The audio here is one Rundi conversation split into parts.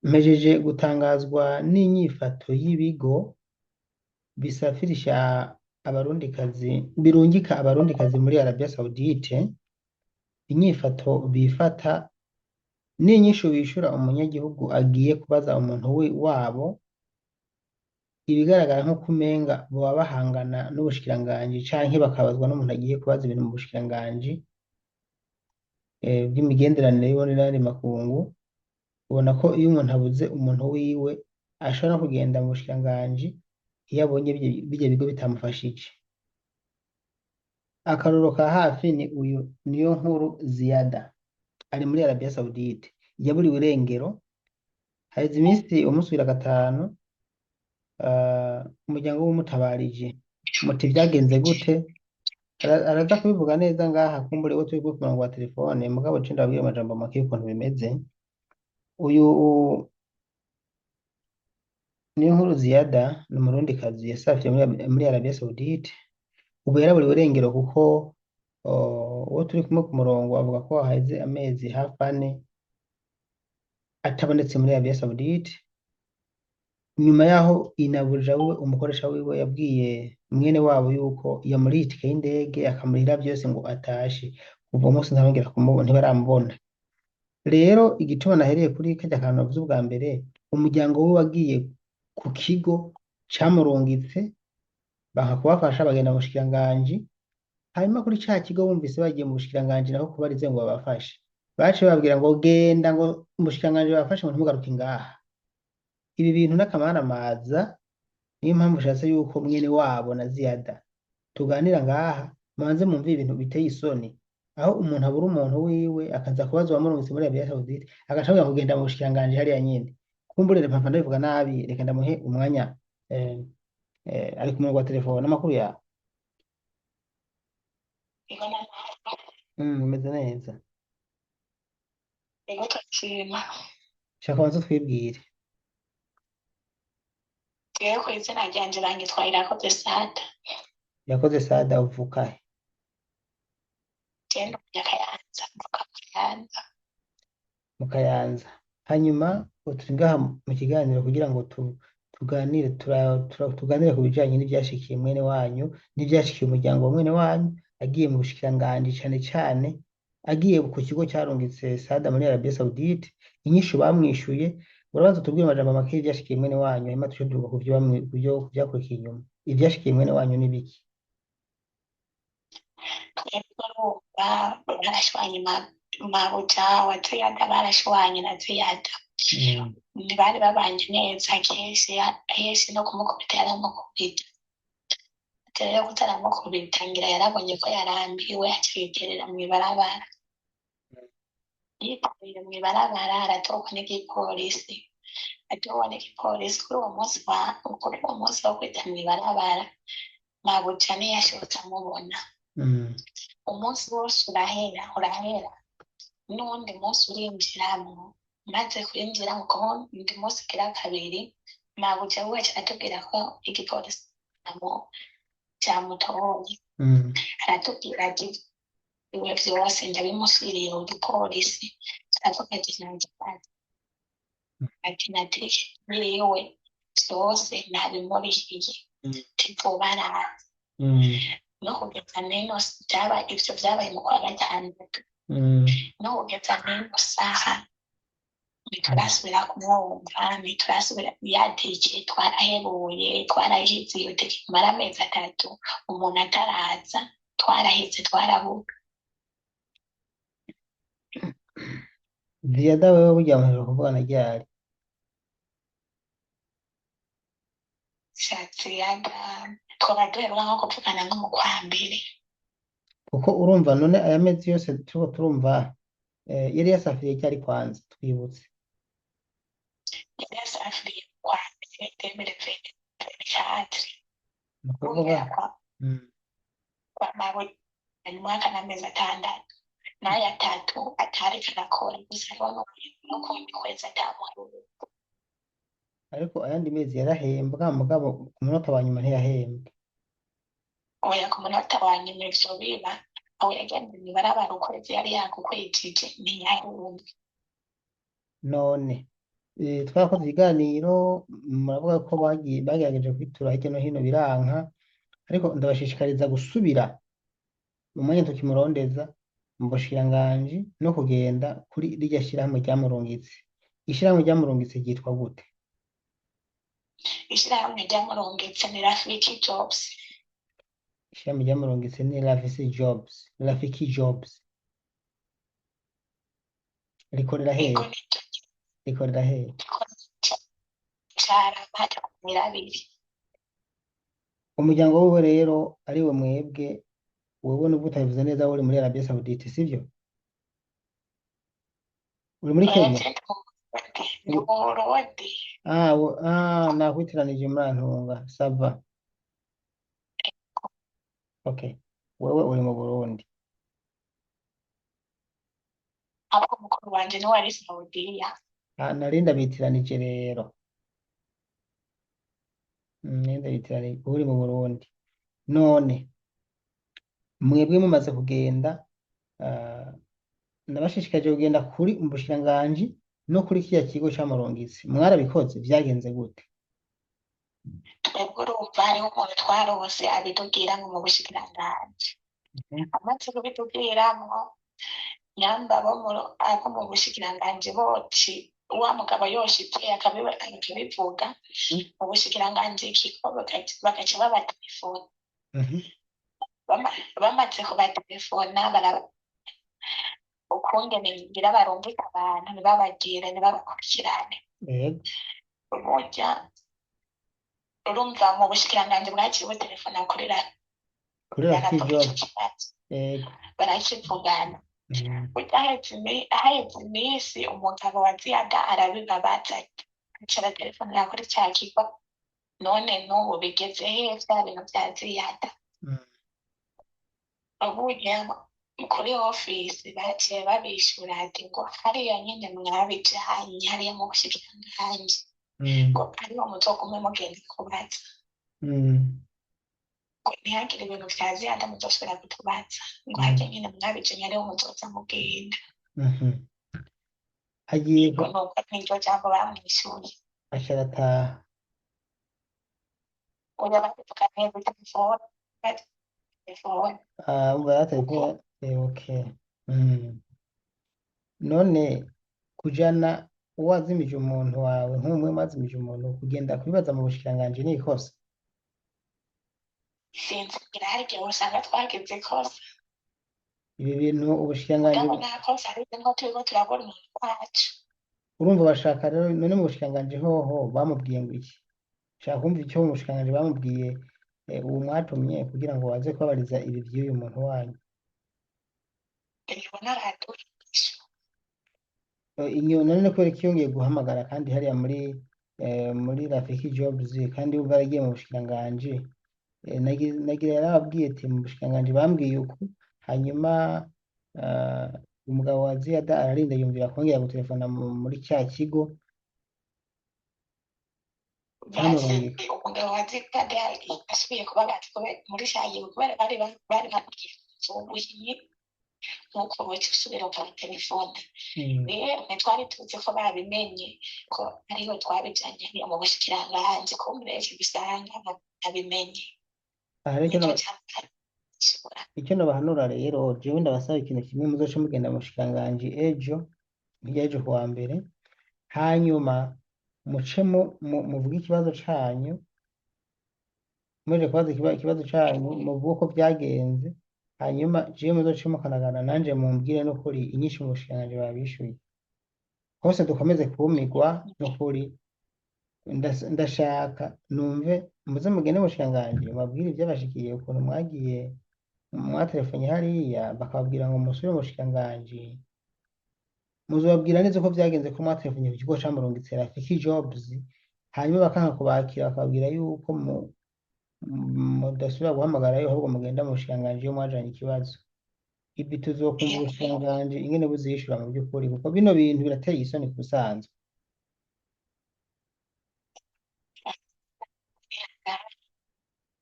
Mpejeje gutangazwa n'inyifato y'ibigo bisafirisha abarundikazi, birungika abarundikazi muri Arabia Saudite, inyifato bifata n'inyishu bishura umunyagihugu agiye kubaza umuntu wabo, ibigaragara nk'uko umenga boba bahangana n'ubushikiranganji canke bakabazwa n'umuntu agiye kubaza ibintu mu bushikiranganji bw'imigenderanire y'Uburundi n'ayandi makungu. Ubona ko iyo umuntu abuze umuntu wiwe ashobora no kugenda mu bushikiranganji iyo abonye birya bigo bitamufashije. Akarorero ka hafi ni uyu Niyonkuru Ziyada ari muri Arabia Saudite, yaburiwe irengero haheze iminsi umunsi ugira gatanu. Umuryango w'umutabarije muti vyagenze gute? Araza kubivuga neza ngaha, kumbure uwo turi kumwe ku murongo wa telefone, mugabo je ndababwira amajambo make y'ukuntu bimeze. Uyu Niyonkuru Ziyada ni umurundikazi yasafiriye muri Arabia Saudite, ubu yaraburiwe irengero kuko uwo turi kumwe ku murongo avuga ko haheze amezi hafi 4 atabonetse muri Arabia Saudite, nyuma yaho inabuja wiwe, umukoresha wiwe, yabwiye mwene wabo yuko yamuriye itike y'indege akamurihira vyose ngo atashe. Kuva uwo munsi ntarongera kumubona, ntibaramubona. Rero igituma nahereye kuri karya kantu navuze ubwa mbere, umuryango wiwe wagiye ku kigo camurungitse banka kubafasha, bagenda mu bushikiranganji. Hanyuma kuri ca kigo bumvise bagiye mu bushikiranganji naho kubarize ngo babafashe, baciye bababwira ngo genda, ngo umushikiranganji babafashe, ngo ntimugaruke ngaha. Ibi bintu n'akamaramaza. Niyo mpamvu ushatse yuko mwene wabo na Ziyada tuganira ngaha, mubanze mwumve ibintu biteye isoni, aho umuntu abura umuntu wiwe akaza kubaza uwamurungitse muri Arabia Saudite, agaca avuga kugenda mu bushikiranganji hariya nyene. Kumbure mpava ndabivuga nabi, reka ndamuhe umwanya. Ari ku murongo wa telefone. Amakuru yawe? Ego n'amahoro. Umeze neza? Ego, turashima. Shaka ubanze utwibwire. Jewe ku izina ryanje banyitwa Irakoze Sada. Yakoze Sada, uvuka he? Jewe ndi umunyakayanza, mvuka mu Kayanza. Mu Kayanza. Hanyuma ubu turi ngaha mu kiganiro kugira ngo tuganire, tuganire ku bijanye n'ivyashikiye mwene wanyu, n'ivyashikiye umuryango wa mwene wanyu agiye mu bushikiranganji, cane cane agiye ku kigo carungitse Sada muri Arabia Saudite, inyishu bamwishuye. Urabanza utubwire amajambo make y'ivyashikiye mwene wanyu, hanyuma tuce tuvuga ku vyo vyakurikiye inyuma. Ivyashikiye mwene wanyu ni biki? Twebwe urumva barashwanye, mabuja wa Ziyada barashwanye na Ziyada. Ntibari babanye neza, kenshi henshi no kumukubita yaramukubita. Ati rero kutaramukubita, ngira yarabonye ko yarambiwe, aca yiterera mw'ibarabara. Yitereye mw'ibarabara aratorwa n'igipolisi. Atowe n'igipolisi kuri uwo munsi wo kwita mw'ibarabara, mabuja ntiyashobotse amubona. Umunsi wose urahera, urahera, n'uwundi munsi urinjiramwo. Maze kwinjiramwo ku wundi munsi ugira kabiri, mabuja we aca aratubwira ko igipolisi camutoye. Aratubwira ati iwe vyose ndabimushyiriye mu gipolisi. Aravuga ati nta kibazo, ati na tike yiriwe vyose nabimurihiye, tivuba araza. No kugeza n'ino vyabaye, ivyo vyabaye mu kwa gatandatu. No kugeza n'ino saha ntiturasubira kumwumva, ntiturasubira. Ya tike twarahebuye, twarahize. Iyo tike imara amezi 3 umuntu ataraza, twarahize, twarabura. Ziyada wewe burya muheruka kuvugana ryari? Ziyada twaba duheruka nko kuvugana nko mu kwa mbere. Kuko urumva none aya mezi yose turiko turumva, yari yasafiriye ryari kwanza, twibutse? Yari yasafiriye mu kwa mbere 2024. Ni ukuvuga Guhera kwa mawe ni umwaka n'amezi 6 n'aya 3 atariko arakora gusa, hariho n'ukundi kwezi atamuhaye. Ariko ayandi mezi yarahembwa, mugabo ku munota wa nyuma ntiyahembwe. Oya, ku munota wa nyuma ivyo biba aho yagenda mw'ibarabara ukwezi yari yakukwijije ntiyahembwe. None Twarakoze ikiganiro, muravuga ko bagiye bagerageje kwitura hirya no hino biranka, ariko ndabashishikariza gusubira mu mwanya tukimurondeza mu bushikiranganji no kugenda kuri rirya shirahamwe ryamurungitse. Ishirahamwe ryamurungitse ryitwa gute? Ishirahamwe ryamurungitse ni Rafiki Jobs. Ishirahamwe ryamurungitse ni Rafiki Jobs. Rafiki Jobs rikorera hehe? Ego, niryo. Rikorera hehe? Carama 12. Umuryango wiwe rero ariwe mwebwe, wewe nubwo utabivuze neza, uri muri Arabie Saoudite, sivyo? Uri muri Kenya? Oya, ndi mu Burundi. Ah, nakwitiranije, murantunga, ça va. Okay, wewe uri mu Burundi. Ahubwo mukuru wanje niwe ari Saudiya. Ah, nari ndabitiranije rero. Nari ndabitiranije, uri mu Burundi. None mwebwe mumaze kugenda, nabashishikaje kugenda kuri umushikiranganji no kuri kiriya kigo camurungitse, mwarabikoze? Vyagenze gute? Twebwe urumva hariho umuntu twarose abitubwira ngo mu bushikiranganji, amaze kubitubwiramwo, nyamba abo mu bushikiranganji boci wa mugabo yoshitse akabivuga mu bushikiranganji ikigo, bagaca babatelefona. Bamaze kubatelefona, ukungene ngira barungika abantu ntibabagire, ntibabakurikirane. Burya urumva mu bushikiranganji bwaciye butelefona kuri Kuri Rafiki baravuga ico Jobs. kibazo, barakivugana. Burya haheze iminsi, umugabo wa Ziyaga arabibabaza, aca aratelefonera kuri ca kigo: "None n'ubu bigeze hehe vya bintu vya Ziyada?" Ubuye kuri ofisi baciye babishura ati ngo hariya nyene mwabijanye, hariya mu bushikiranganji, ngo ariho muzogume mugenda kubaza, ngo ntihagire ibintu vya Ziyada muzosubira kutubaza, ngo harya nyene mwabijanye ariho muzoza mugenda. Hagiye Ngo nuko niryo jambo bamwishuye. Aca arataha. Oya, babivuga neza telefone, telefone. Ah, umva yaratelefone. Okay. None kujana uwazimije umuntu wawe, nk'umwe mwazimije umuntu, kugenda kubibaza mu bushikiranganji ni ikosa? Sinzi, ngira hari igihe usanga twagize ikosa. Ibi bintu ubushikiranganji Mugabo nta kosa ririmwo, turiko turabura umuntu wacu. Urumva bashaka rero, none mu bushikiranganji hoho bamubwiye ngo iki? Shaka kumva icyo mu bushikiranganji bamubwiye, uwo mwatumye kugira ngo baze kubabariza ibi vy'uyu muntu wanyu. Ibona araduha inyishu. None kubera ko yongeye guhamagara kandi hariya muri Rafiki Jobs, kandi wumva yaragiye mu bushikiranganji, nagira yarababwiye ati mu bushikiranganji bambwiye uku, hanyuma umugabo wa Ziyada ararinda yumvira kongera gutelefona muri cya kigo Basi cyamurungika. Umugabo wa Ziyada asubiye kubabaza muri ca gihe, kubera bari bamubwiye ubuhinyi nk'uko boca usubira ukabatelefona. Rero ntitwari tuzi ko babimenye ko ariho twabijanye hariya mu bushikiranganji, kumbure ejo bisanga babimenye. Aha rero icyo Nicyo cyamashura. Icyo nabahanura rero, jewe ndabasaba ikintu kimwe: muzoce mugenda mu bushikiranganji ejo, hirya y'ejo kuwa mbere, hanyuma muce muvuge ikibazo canyu. Muje kubaza ikibazo canyu, muvuge uko vyagenze, hanyuma jewe muzoce mukanagana nanje mumbwire n'ukuri inyishu mu bushikiranganji babishuye. Hose dukomeze kumirwa n'ukuri. Ndashaka numve muze mugende mu bushikiranganji mubabwire ivyabashikiye, ukuntu mwagiye mwatelefonye hariya bakababwira ngo musubire mu bushikiranganji. Muzobabwira neza uko vyagenze, ko mwatelefonye ku kigo camurungitse Rafiki Jobs, hanyuma bakanka kubakira, bakababwira yuko mudasubira guhamagarayo, ahubwo mugenda mu bushikiranganji iyo mwajanye ikibazo. Ibi tuzokumva ubushikiranganji ingene buzishura mu by'ukuri, kuko bino bintu birateye isoni ku busanzwe.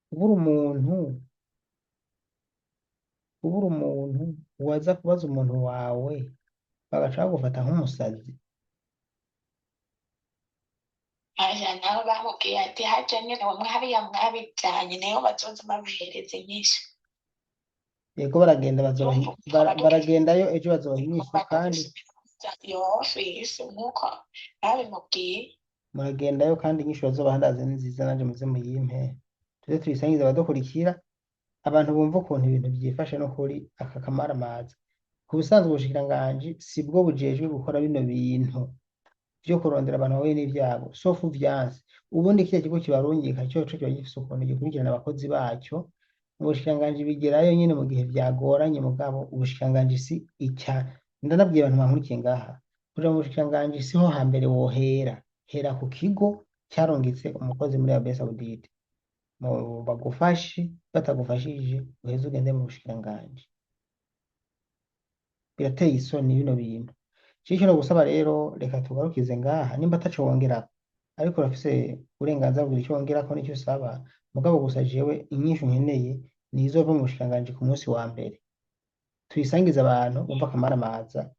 Kubura umuntu, kubura umuntu waza kubaza umuntu wawe, bagaca bagufata nk'umusazi. Aja nabo bamubwiye ati haja nyene ngo mwariya mwabijanye niho bazoza babihereza inyishu. Yego, baragenda bazobaha Urumva twaba dukeneye baragendayo ejo bazobaha inyishu kandi badusubiza iyo ofisi nk'uko babimubwiye. Muragendayo kandi inyishu bazobaha ndazi ni nziza, nanje muze muyimpe tuze tuyisangize abadukurikira, abantu bumva ukuntu ibintu vyifashe. No kuri aka kamaramaza, ku busanzwe ubushikiranganji sibwo bujejwe gukora bino bintu vyo kurondera abantu bahuye n'ivyago, sauf vyanse. Ubundi kiriya kigo kibarungika coco kiba gifise ukuntu gikurikirana abakozi bacyo. Ubushikiranganji bigerayo nyene mu gihe vyagoranye, mugabo ubushikiranganji si ica. Ndanabwiye abantu bankurikiye ngaha, kuja mu bushikiranganji siho hambere wohera, hera ku kigo carungitse umukozi muri Arabie Saoudite mu bagufashe, batagufashije uheze ugende mu bushikiranganji. Birateye isoni bino bintu. Ico no gusaba rero, reka tugarukize ngaha nimba ataco wongerako, ariko urafise uburenganzira bwo kugira ico wongerako n'icyo usaba. Mugabo gusa jewe inyishu nkeneye ni izova mu bushikiranganji ku munsi wa mbere, tuyisangize abantu bumva akamaramaza.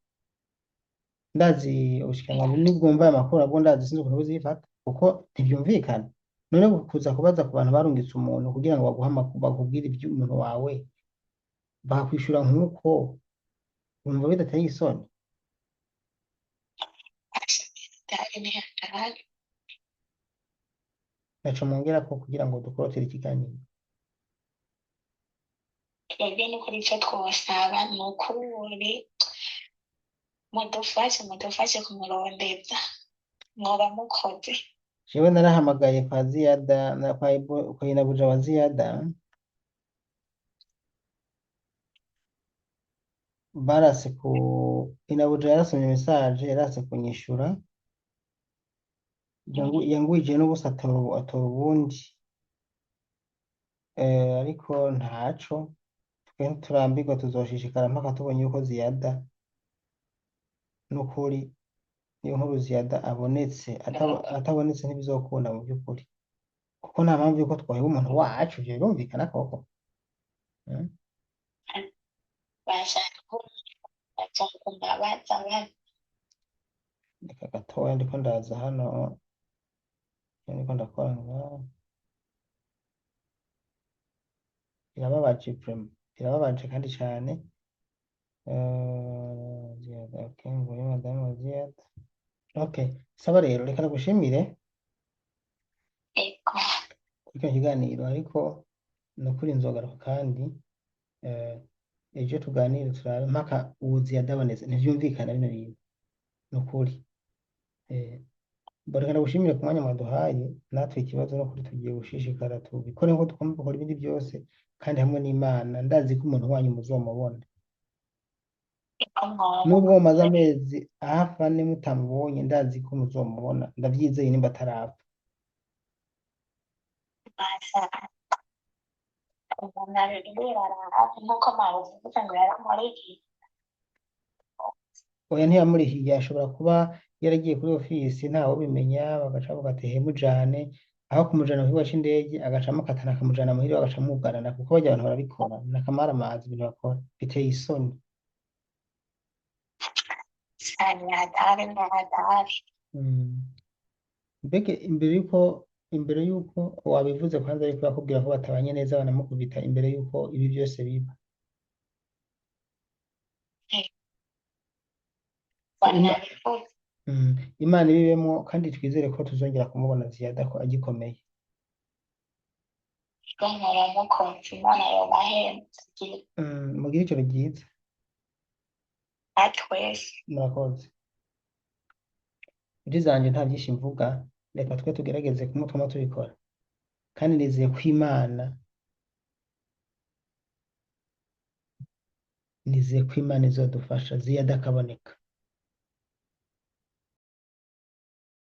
Ndazi ubushikiranganji nibwumva aya makuru nabwo ndazi sinzi ukuntu buzifata, kuko ntivyumvikana. None kuza kubaza ku bantu barungitse umuntu kugira ngo baguhe amakuru, bakubwire ivy'umuntu wawe, bakakwishura nk'uko, wumva bidateye isoni? Atari ntiyatari. Naco mwongerako kugira ngo dukorotire ikiganiro? Twebwe n'ukuri ico twosaba ni ukuri mudufashe, mudufashe kumurondeza, mwoba mukoze. Jewe narahamagaye kwa Ziyada na kwa Ibo, kwa Inabuja wa Ziyada, barase ku Inabuja yarasomye message, yarase kunyishura. Yangwije n'ubusa atora ubundi, ariko ntaco, twe ntiturambirwa, tuzoshishikara mpaka tubonye yuko Ziyada n'ukuri niyo nkuru Ziyada abonetse. Atabonetse ntibizokunda mu by'ukuri, kuko nta mpamvu yuko twoheba umuntu wacu, ivyo birumvikana koko. Bashaka kumbabaza bane. Reka gatoya, ndiko ndaza hano, ndiko ndakora ngaha. Birababaje vraiment, birababaje kandi cane. Ziyada, okay, nguyu madamu wa Ziyada. Okay, saba rero, reka ndagushimire Ego. kuri kino kiganiro, ariko nukuri nzogaruka kandi ejo tuganire turabe mpaka ubu Ziyada abonetse. Ntivyumvikana bino bintu nukuri. Reka ndagushimire ku mwanya mwaduhaye. Natwe ikibazo nukuri tugiye gushishikara tubikore nkuko tugomba gukora ibindi byose, kandi hamwe n'Imana ndazi ko umuntu wanyu muzomubona. Ego, mwoba Nubwo mumaze mukoze. amezi hafi 4 mutamubonye, ndazi ko muzomubona, ndavyizeye nimba atarapfa. Bashaka umuntu ararindira arahafi nk'uko mwabivuze ngo yaramurihiye. Oya, ntiyamurihiye, ashobora kuba yaragiye kuri ofisi ntawe ubimenya, bagaca bavuga ati hemujane, aho kumujana ku kibuga c'indege agaca amukatana akamujana muhira, bagaca amugarana, kuko barya abantu barabikora n'akamaramaza. Ibintu bakora biteye isoni. Cyane, hatari ntihatari. Mbega imbere yuko wabivuze kwanza, ariko bakubwira ko batabanye neza banamukubita imbere yuko ibi byose biba? Banabivuze. Imana ibibemwo kandi twizere ko tuzongera kumubona Ziyada ko agikomeye. Ego, mwoba mukoze, Imana yobahenze. Mugire ijoro ryiza. Natwese. Murakoze. Inshuti zanje, nta byinshi mvuga, reka twe tugerageze kumutuma tubikora, kandi nizeye ko Imana, nizeye ko Imana izodufasha Ziyada akaboneka.